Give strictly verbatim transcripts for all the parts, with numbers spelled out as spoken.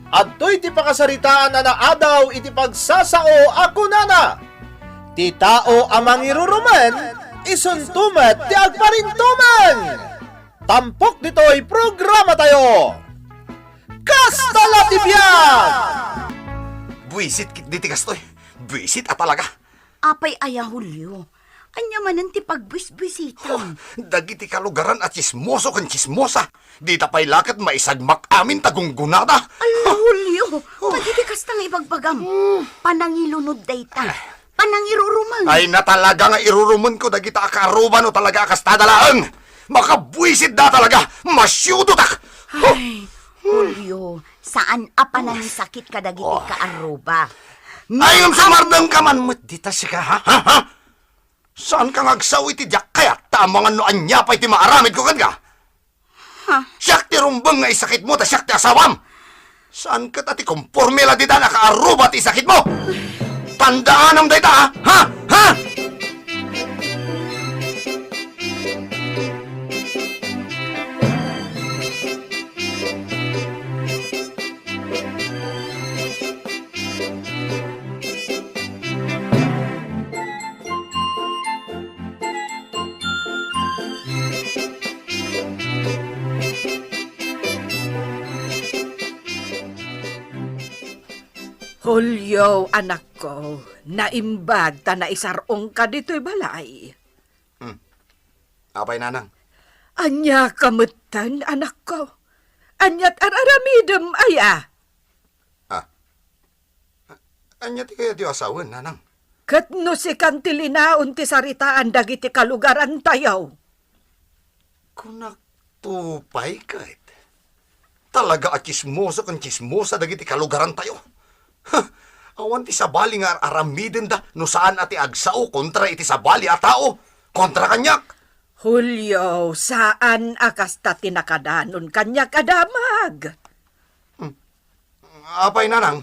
Adtoy ti pakasaritaan a naadaw iti pagsasao a kunana, "Ti tao a mangirurumen, isunto met ti agparintumeng." Tampok ditoy programa tayo. Kasta la ti biag! Buisit kit diti kastoy. Buisit a talaga. Apay aya, Julio? Ania manen ti pagbuisbuisitam? Oh, dagiti kalugaran a tsismoso ken tsismosa. Dita pay la ket maisagmak amin ta gunggonada. Ala, Julio, oh, dagiti kasta nga ibagbagam. Hmm. Panangilunod dayta. Panangirurumen. Ay, na talaga nga irurumenko dagita a kaarruba no talaga a kastada laeng. Makabuisit da talaga. Masiudotak. Ay, Julio, saan a panangisakit kadagiti kaarruba. Ay, ngem sumardengka man met dita sika, ha? Ha? Ha? Saanka nga agsao iti diak kayat, ta amangan no ania pay ti maaramidko kenka? Ha? Siak ti rumbeng nga isakitmo, ta siak ti asawam. Saan ket a ti komporme la dita a kaarruba ti isakitmo? Tandaanam dayta, ha? Ha? Ha? Julio, anakko, naimbag ta naisar-ongka ditoy balay. Hmm. Apay, nanang? Ania ka metten, anakko? Aniat ar-aramidem aya? Ah. Ania ti kayatyo a sawen, nanang? Ket no sikan ti linaon ti saritaan dagiti kalugarantayo. Kunak to pay ket. Talaga a tsismoso ken tsismosa dagiti kalugarantayo. Ha, awan ti sabali nga ar-aramidenda no saan a ti agsao kontra iti sabali a tao, kontra kaniak. Julio, saan a kasta ti nakadanon kaniak a damag. Hmm. Apay, nanang,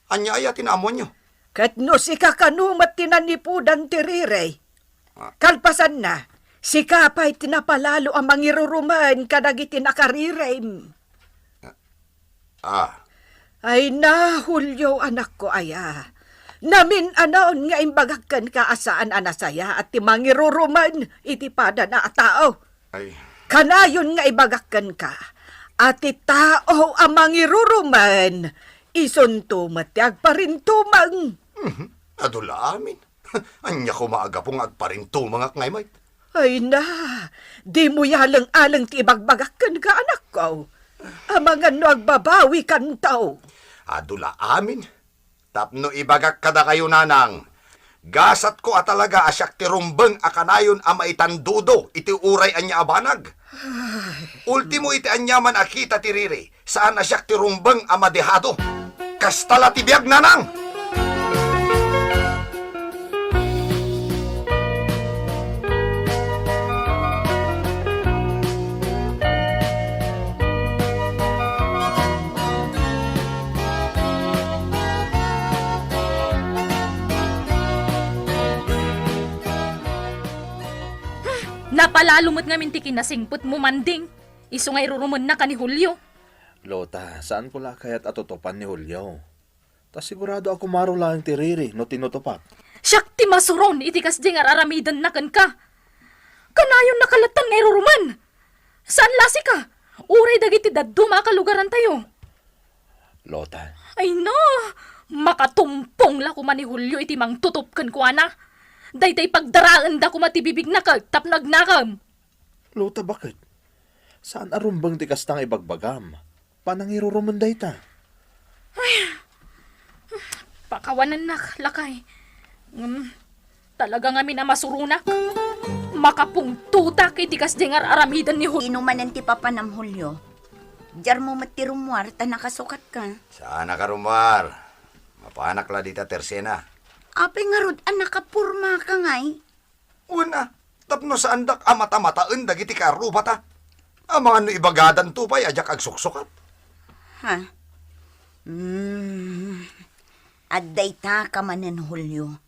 ania aya ti naammoanyo? Ket no sika kano met ti nanipudan ti riri? Ah. Kalpasanna, sika pay ti napalalo a mangirurumen kadagiti nakaririm. Ah. Ay na, Julio, anakko aya. Namin-anon nga imbagak kenka a saan a nasayaat ti mangirurumen iti padana a tao. Ay. Kanayon nga ibagak kenka, a ti tao a mangirurumen, isunto met ti agparintumeng. Mhm. Adu la amin. Ania koma a gapu nga agparintumengak ngay met? Ay na, dimo yaleng-aleng ti ibagbagak kenka, anakko. Amangan no agbabawikanto. Adu la amin. Tapno ibagak kadakayo, nanang, gasatko a talaga a siak ti rumbeng a kanayon a maitandudo iti uray ania a banag. Ultimo iti aniaman a kita ti riri, saan a siak ti rumbeng a madehado. Kasta la ti biag, nanang! Napalalo met ngamin ti kinasingpetmo, Manding, isu nga irurumennaka ni Julio. Lota, saanko la a kayat a tutupan ni Julio. Ta sigurado a kumaro laeng ti riri no tinutupak. Siak ti masuron iti kasdi nga ar-aramidenna kenka. Kanayonnaka latta nga irurumen. Saan la sika, uray dagiti dadduma a kalugarantayo. Lota. Ay no, makatumpong la koma ni Julio iti mangtutup kenkuana. Dayta ipagdaraenda koma ti bibigna ket tapno agnakem. Lota, baket? Saan a rumbeng ti kasta nga ibagbagam. Panangirurumen dayta. Ay, pakawanennak, lakay. Ngem, talaga ngamin a masuronak. Makapungtotak iti kasdi nga ar-aramiden ni Julio. Ino manen ti papanam, Julio? Diarmo met ti rummuar ta nakasukatka. Saan a karummuar. Mapanak la dita tersena. Apay ngarud a nakapormaka ngay? Wen a, tapno saandak a matamataen dagiti kaarrubata. Amangan no ibagadanto pay a diak agsuksukat. Ha? Hmm. Adda ita ka manen, Julio.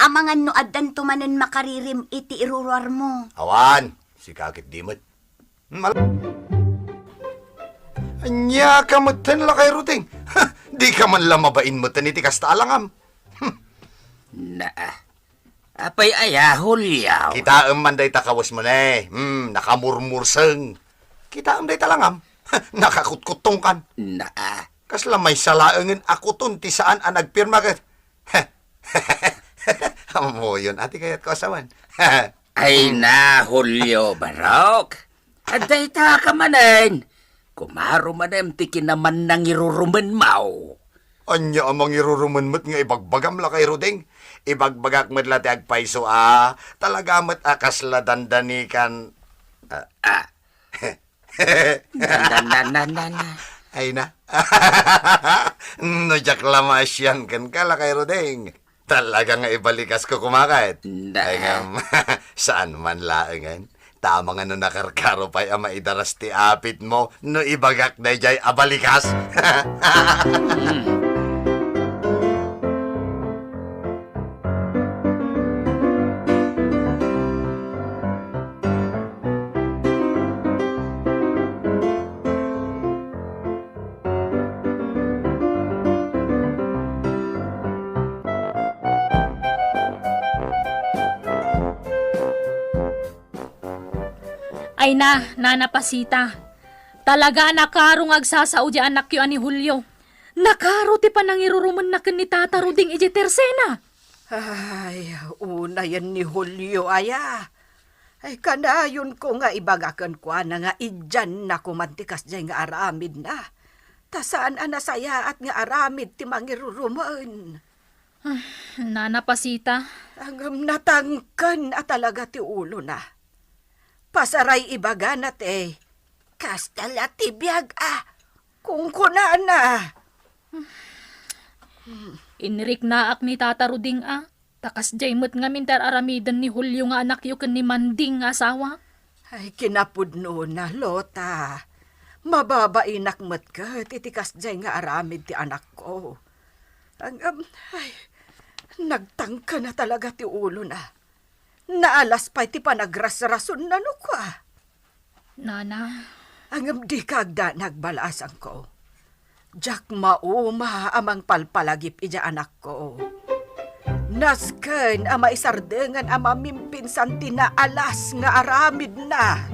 Amangan no addanto manen makaririm iti iruruarmo. Awan, sika ket di met. Mal- Ania ka metten, Lakay Ruding? Dika man la mabain metten iti kasta a langam. Hmm. Naa. Apay aya, Julio? Kitaem man dayta kawesmo ne. Hmm, nakamurmurseng. Kitaem dayta langam. Nakakutkuttongkan. Naa. Kasla maysa laengen a kuton ti saan a nagpirma ket Ammoyon a ti kayatko a sawen. Ay na, Julio Barok. Adda ita ka manen. Kumaro manem ti kinamannangirurumenmo. Ania a mangirurumen met nga ibagbagam, Lakay Ruding? Ibagbagak met la ti agpayso a, talaga met a kasla dandanikan. Ah, ah. Na, na, na, na, na, na. Ay na. No diak la maasian kenka, Lakay Ruding. Talaga nga ibalikasko koma ket. Na. Ay ngem, saan man laengen. Tama nga no nakarkaro pay a maidaras ti apitmo no ibagak daydiay a balikas. Hmm. Ay na, Nana Pasita. Talaga a nakaro nga agsasao di anakyo a ni Julio. Nakaro ti panangirurumenna ken ni Tata Ruding idiay Tercena. Ay, unayen ni Julio aya. Ay, kanayonko nga ibaga kenkuana nga idianna koman ti kasdiay nga aramidna. Ta saan a nasayaat nga aramid ti mangirurumen. Ah, Nana Pasita. Ngem natangken a talaga ti ulona. Pasaray ibagana ti, kasta la ti biag a, kunkunana. Inriknaak ni Tata Ruding a, ta kasdiay met ngamin ti ar-aramiden ni Julio nga anakyo ken ni Manding nga asawa. Ay, kinapudnona, Lota. Mababainak met ket iti kasdiay nga aramid ti anakko. Ang, am, ay, nagtangken a talaga ti ulona. Naalas pay ti panagrasrasonna no kua. Nana. Ngem dika agdanag, balasangko. Diak mauma a mangpalpalagip idiay anakko. Nasken a maisardengan a mamimpinsan ti naalas nga aramidna.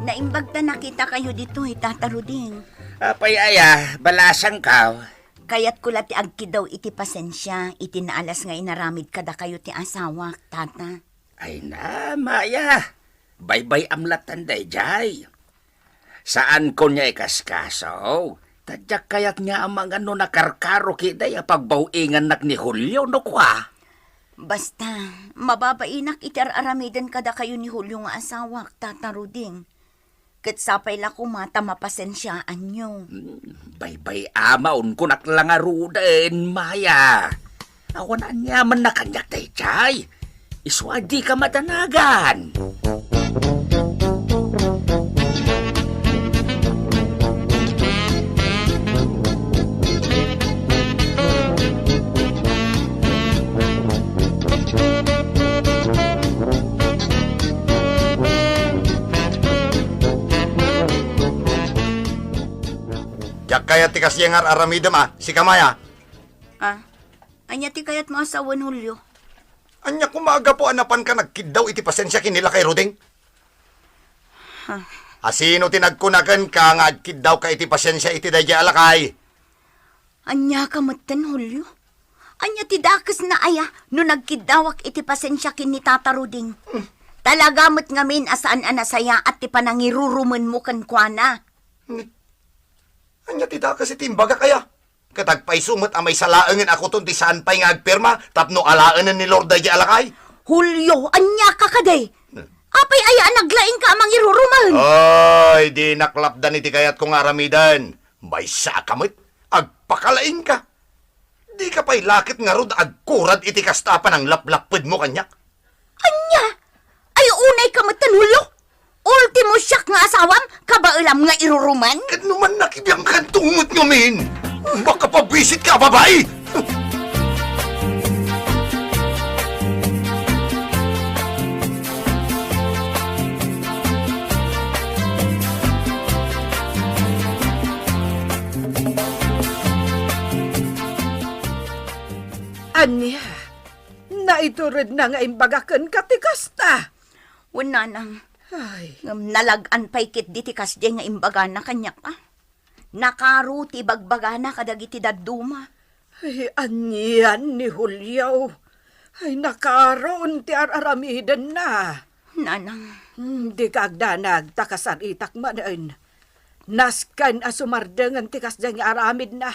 Naimbag ta nakitakayo ditoy, Tata Ruding. Apay aya, balasangko. Kayatko la ti agkiddaw iti pasensia iti naalas nga inaramid kadakayo ti asawak, Tata. Ay na, Maya. Baybay-am latta daydiay. Saanko nga ikaskaso. Ta diak kayat nga amangan no nakarkaro ketdi a pagbaw-ingannak ni Julio, no kua. Basta, mababainak iti ar-aramiden kadakayo ni Julio nga asawak, Tata Ruding. Ket sapay la koma ta mapasensiaanyo. Hmm, baybay-amaon, kunak la ngaruden, Maya. Awan aniamanna kaniak daydiay. Isu a dika madanagan. Diak kayat ti kasdiay nga ar-aramidem a, sika Maya. Ah, ania ti kayatmo a sawen, Julio? Ania koma a gapu a napanka nagkiddaw iti pasensia ken ni lakay Ruding? Ah. A, sino ti nagkuna kenka nga agkiddawka iti pasensia iti daydiay a lakay? Ania ka metten, Julio? Ania ti dakesna aya no nagkiddawak iti pasensia ken ni Tata Ruding? Hmm. Talaga met ngamin a saan a nasayaat ti panangirurumenmo kenkuana. Ni, ania ti dakes iti imbagak aya? Ket agpayso met a maysa laengen a kuton ti saan pay nga agpirma tapno alaenen ni Lord daydiay a lakay? Julio, ania ka kadi? Hmm. Apay aya a naglaingka a mangirurumen? Ay, dinak lapdan iti kayatko nga aramiden. Maysa ka met, agpakalaingka. Dika pay la ket ngarud agkurad iti kasta a pananglaplappedmo kaniak? Ania? Ay, unay ka metten, Julio? Ultimo siak nga asawam, kabaelam nga irurumen? Ket no mannakibiyangkanto met ngamin, makapabuisit ka a babai! Ituredna nga imbaga kenka ti kasta. Wen, nanang. Ay. Ngem nalag-an pay ketdi ti kasdiay nga imbagana kaniak, a. Nakaro ti ibagbagana kadagiti dadduma. Ay, anian ni Julio. Ay, nakaron ti ar-aramidenna. Nanang. Hmm, dika agdanag ta kasaritak manen. Nasken a sumardengen ti kasdiay nga aramidna.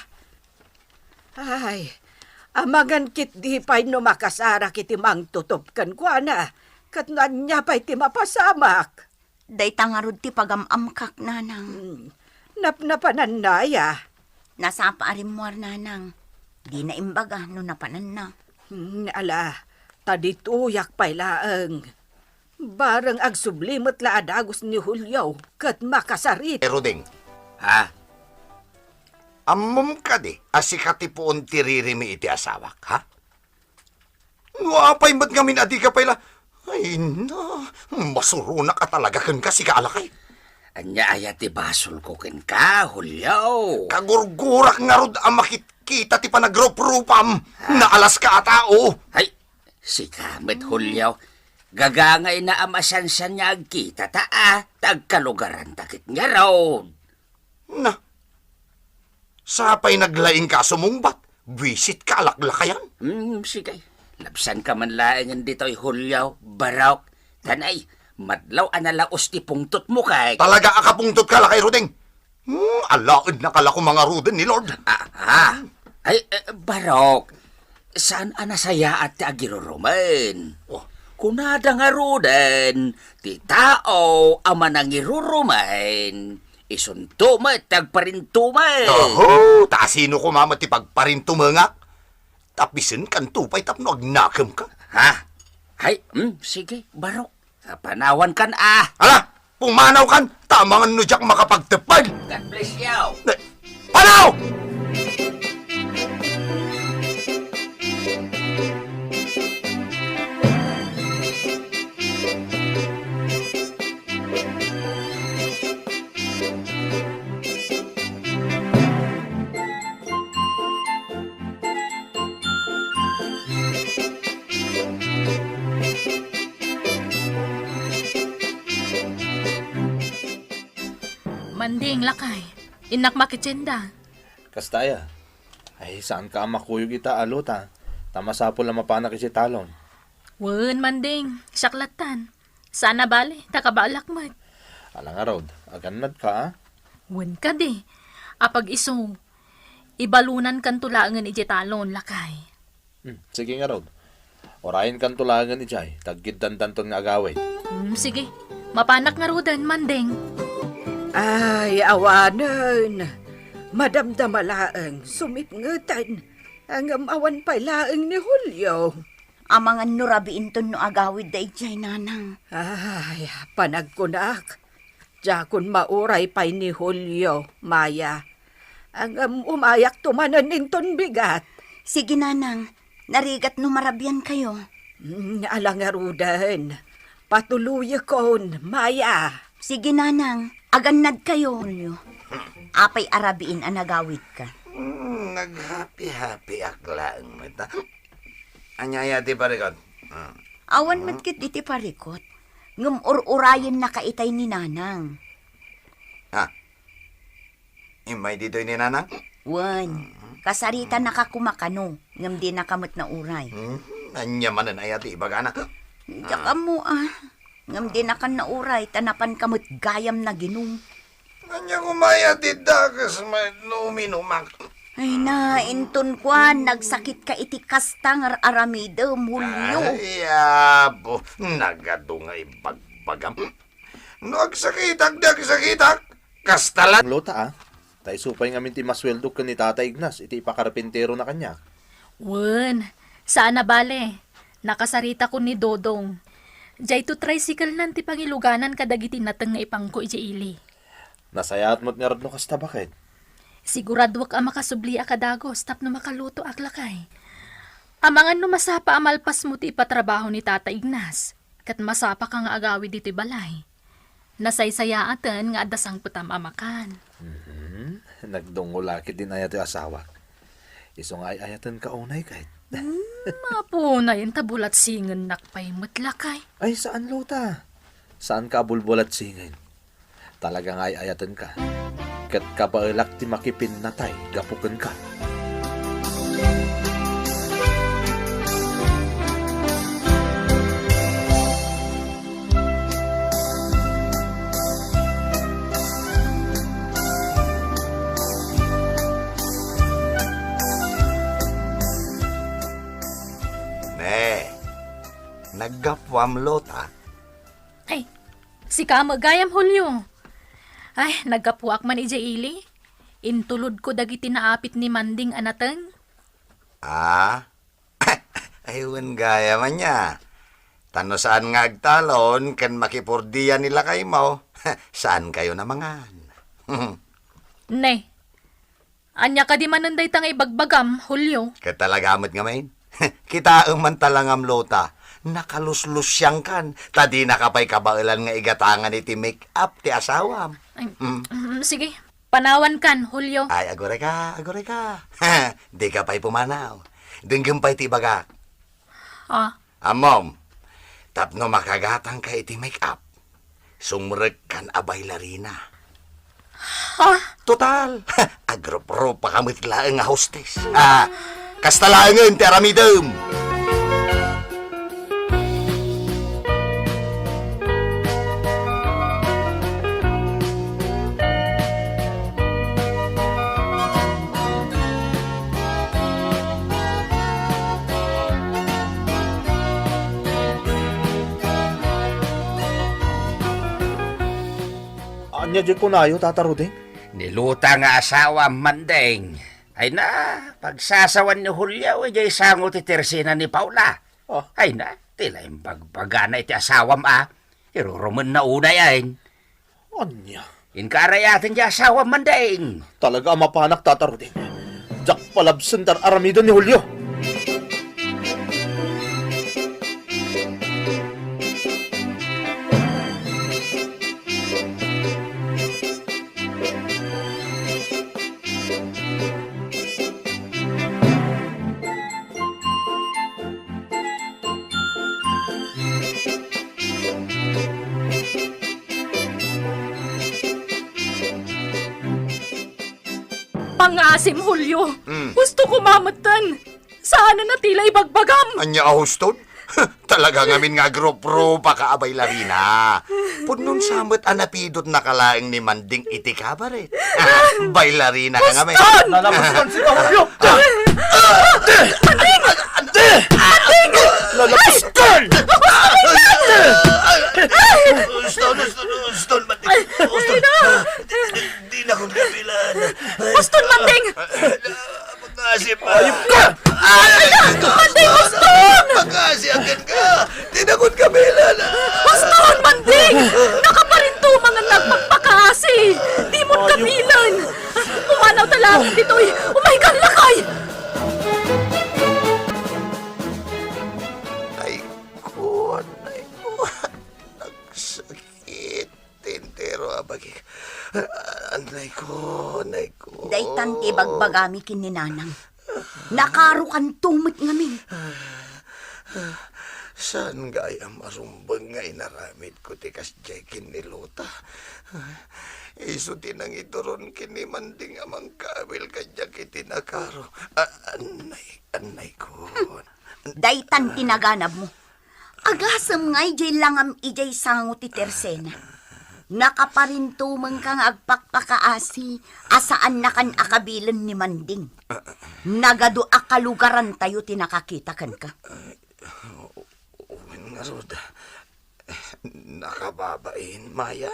Ay, amangan ketdi pay no makasarak iti mangtutop kenkuana, ket no ania pay ti mapasamak. Dayta ngarud ti pagam-amkak, nanang. Hmm. Napnapananna aya? Nasapa a rimmuar, nanang. Dina imbaga no napananna. Hmm, ala, ta ditoyak pay laeng. Bareng agsubli met la a dagus ni Julio ket makasarita. Eh, Ruding. Ha? Ammom kadi a sika ti puon ti ririmi iti asawak, ha? No apay met ngamin a dika pay la, ay na, masuronak a talaga kenka, sika a lakay. Ania aya ti basolko kenka, Julio? Kagurgurak ngarud a makitkita ti panagruprupam. Ha? Naalaska a tao. Ay, sika met, Julio. Gagangayna a masiansian nga agkitata, a, ta agkalugaranta ket ngarud. Na, sapay naglaingka a sumungbat, buisitka a laklakayan. Hmm, sige. Labsanka man laengen ditoy, Julio, barok. Tanay, madlaw a nalaos ti pungtotmo kay. Talaga a kapungtotka, lakay Ruding. Hmm, alaennaka la koma ngaruden ni Lord. Ah, ah. Ay, eh, barok. Saan a nasayaat ti agirurumen? Oh. Kunada ngaruden, ti tao a manangirurumen, isunto met ti agparintumen. Oho, ta asino koma met ti pagparintumengak? Tapisenkanto pay tapno agnakemka. Ha? Ay, hmm, sige, barok. Panawankan, a. Ala, pumanawkan, ta amangan no diak makapagteppeg. God bless you. Ne, panaw! Manding, lakay. Innak makitienda. Kasta aya? Ay, saanka a makuyog ita a luta, ta masapul a mapanak idiay talon. Wen, Manding, siak lattan. Saan a bale, ta kabaelak met. Ala ngarud, agannadka, a? Wen kadi. Apag isu, ibalunankanto laengen idiay talon, lakay. Hmm, sige ngarud. Urayenkanto laengen idiay, ta aggiddandanton nga agawid. Hmm, sige. Mapanak ngaruden, Manding. Ay, awanen. Madamdama laeng, sumipngeten. Ngem awan pay laeng ni Julio. Amangan no rabiinton no agawid daydiay, nanang. Ay, panagkunak. Diakon mauray pay ni Julio, Maya. Ngem umayakto manen inton bigat. Sige, nanang. Narigat no marabiankayo. Mm, ala ngaruden. Patuloyekon, Maya. Sige, nanang. Agannadkayo, Julio. Apay a rabiin a nagawidka? Mm, naghapi-hapiak laeng met, a. Ania aya ti parikut? Mm. Awan met ket iti parikut. Ngem ur-urayennaka itay ni nanang. Ha? Immay ditoy ni nanang? Wen, kasaritanaka koma kano, ngem dinaka met nauray. Hmm, ania manen aya ti ibagana? Diak ammo, a. Ngem dinakan nauray, ta napanka met gayam naginum. Ania koma aya ti dakes met no uminumak? Ay na, inton kuan, nagsakitka iti kasta nga ar-aramidem, Julio. Ay, apo, nagadu nga ibagbagam. No agsakitak, di agsakitak. Kasta la. Luta, a. Ta isu pay ngamin ti masueldok ken ni Tata Ignas iti ipakarpinterona kaniak. Wen, saan a bale. Nakasaritakon ni Dodong. Diayto tricycle-nan ti pangiluganan kadagiti nateng nga ipangko idiay ili. Nasayaat met ngarud no kasta, baket? Siguraduak a makasubli a kadagus tapno makalutoak, lakay. Amangan no masapa a malpasmo ti ipatrabaho ni Tata Ignas. Ket masapaka nga agawid ditoy balay. Nasaysayaaten nga adda sangpetam a makan. Mhm. Nagdungol a ketdin aya toy asawak. Isu nga ay-ayatenka unay, ket. Hmm, apunayen ta bulatsingennak pay met, lakay. Ay, saan, Lota. Saanka a bulbulatsingen. Talaga nga ay-ayatenka. Ket kabaelak ti makipinnatay gapu kenka. Ne, naggapuam, Lota? Ay, sika met gayam, Julio. Ay, naggapuak man idiay ili. Intulodko dagiti naapit ni Manding a nateng. Ah? Ay, wen gayam ania. Ta no saan nga agtalon ken makipurdian ni lakaymo, saankayo a mangan. Ne, ania kadi manen dayta nga ibagbagam, Julio? Ket talaga met ngamin. Kitaem man talangam, Lota. Nakaluslusiangkan, ta dinaka pay kabaelan nga igatangan iti make-up ti asawam. Ay, Mm. mm, sige. Panawankan, Julio. Ay, agurayka, agurayka. Dika pay pumanaw. Denggem pay ti ibagak. Ah. Ammom, tapno makagatangka iti make-up, sumrekkan a bailarina. Ha? Total, agruprupa ka met laeng a hostess. Ah, kasta laengen ti aramidem. Ania diay kunayo, Tata Ruding? Ni Lota nga asawam, Manding. Ay na, pagsasawan ni Julio idiay sango ti tersena ni Paula. Ah. Ay na, ti la imbagbagana iti asawam a. Irurumenna unay ayn. Ania? Inka arayaten ti asawam, Manding. Talaga a mapanak, Tata Ruding. Diak palabsen ti ar-aramiden ni Julio. Pangasim, Julio. Mm. Husto ko mametten. Saan a natila ibagbagam. Ania a huston? Talaga ngamin nga agruprupa ka a bailarina. Pudno sa met a napidotnaka laeng ni Manding iti kabaret. Bailarina ka ngamin. Huston! Nalamuskan si Julio! Manding! Manding! Nalamuskan! Huston, huston, huston, Manding. Ay, huston. Ay, na. Di, di, di na akong kapilan. Huston, Manding! Makasi pa. Ayop ka! Ay, Manding, huston! Makasi, akin ka! Di na akong kapilan, ah! Huston, Manding! Nakaparintumang nga nagpakpakaasi! Di mo kapilan! Pumanaw ta laeng ditoy! Umaykan, lakay! Ay, kuwan, ay, kuwan. Nagsakit. Ti entero a bagik. Anay ko, anay ko. Daytan ti ibagbagami ken ni Nanang. Nakarukanto met ngamin. Saan gayam a rumbeng nga inaramidko ti kasdiay ken ni Lota. Isu ti nangituron ken ni Manding a mangkabil kadiak iti nakaro. A-, anay, anay ko. Daytan ti naganabmo. Agasem nga idiay langam idiay sango ti tersena. Nakaparintumengka nga agpakpakaasi a saannakan a kabilen ni Manding. Nagadu a kalugarantayo ti nakakita kenka. Wen ngarud, nakababain, Maya?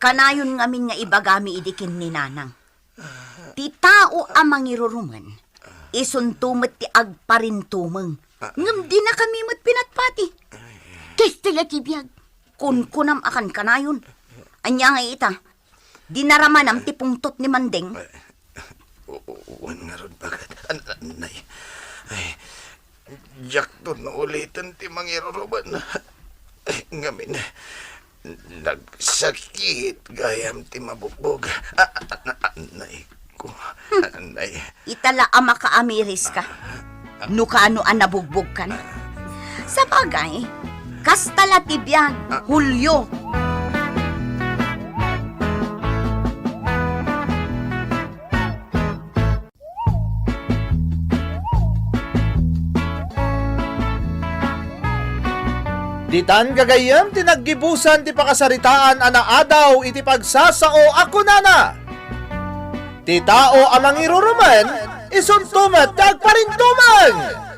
Kanayon ngamin nga ibagami idi ken ni Nanang. Ti tao a mangirurumen, isunto met ti agparintumeng. Ngem dinakami met pinatpati. Kasta la ti biag, kunkunam a kankanayon. Ania nga ita, dinaramanam ti pungtot ni Manding? U-, u-, wen ngarud, baket. An-, anay. Ay, diakto nauliten ti mangirurumen. Ay, ngamin, nagsakit gayam ti mabugbog. A-, a-, a-, anay ko. Anay. Ita la a makaamiris ka. no kaano a nabugbog ka na. Sabagay, kasta la ti biag, Julio. Ditan gagayyem ti naggibusan ti pakasaritaan a naadaw iti pagsasao a kunana, "Ti tao a mangirurumen, isunto met ti agparintumeng."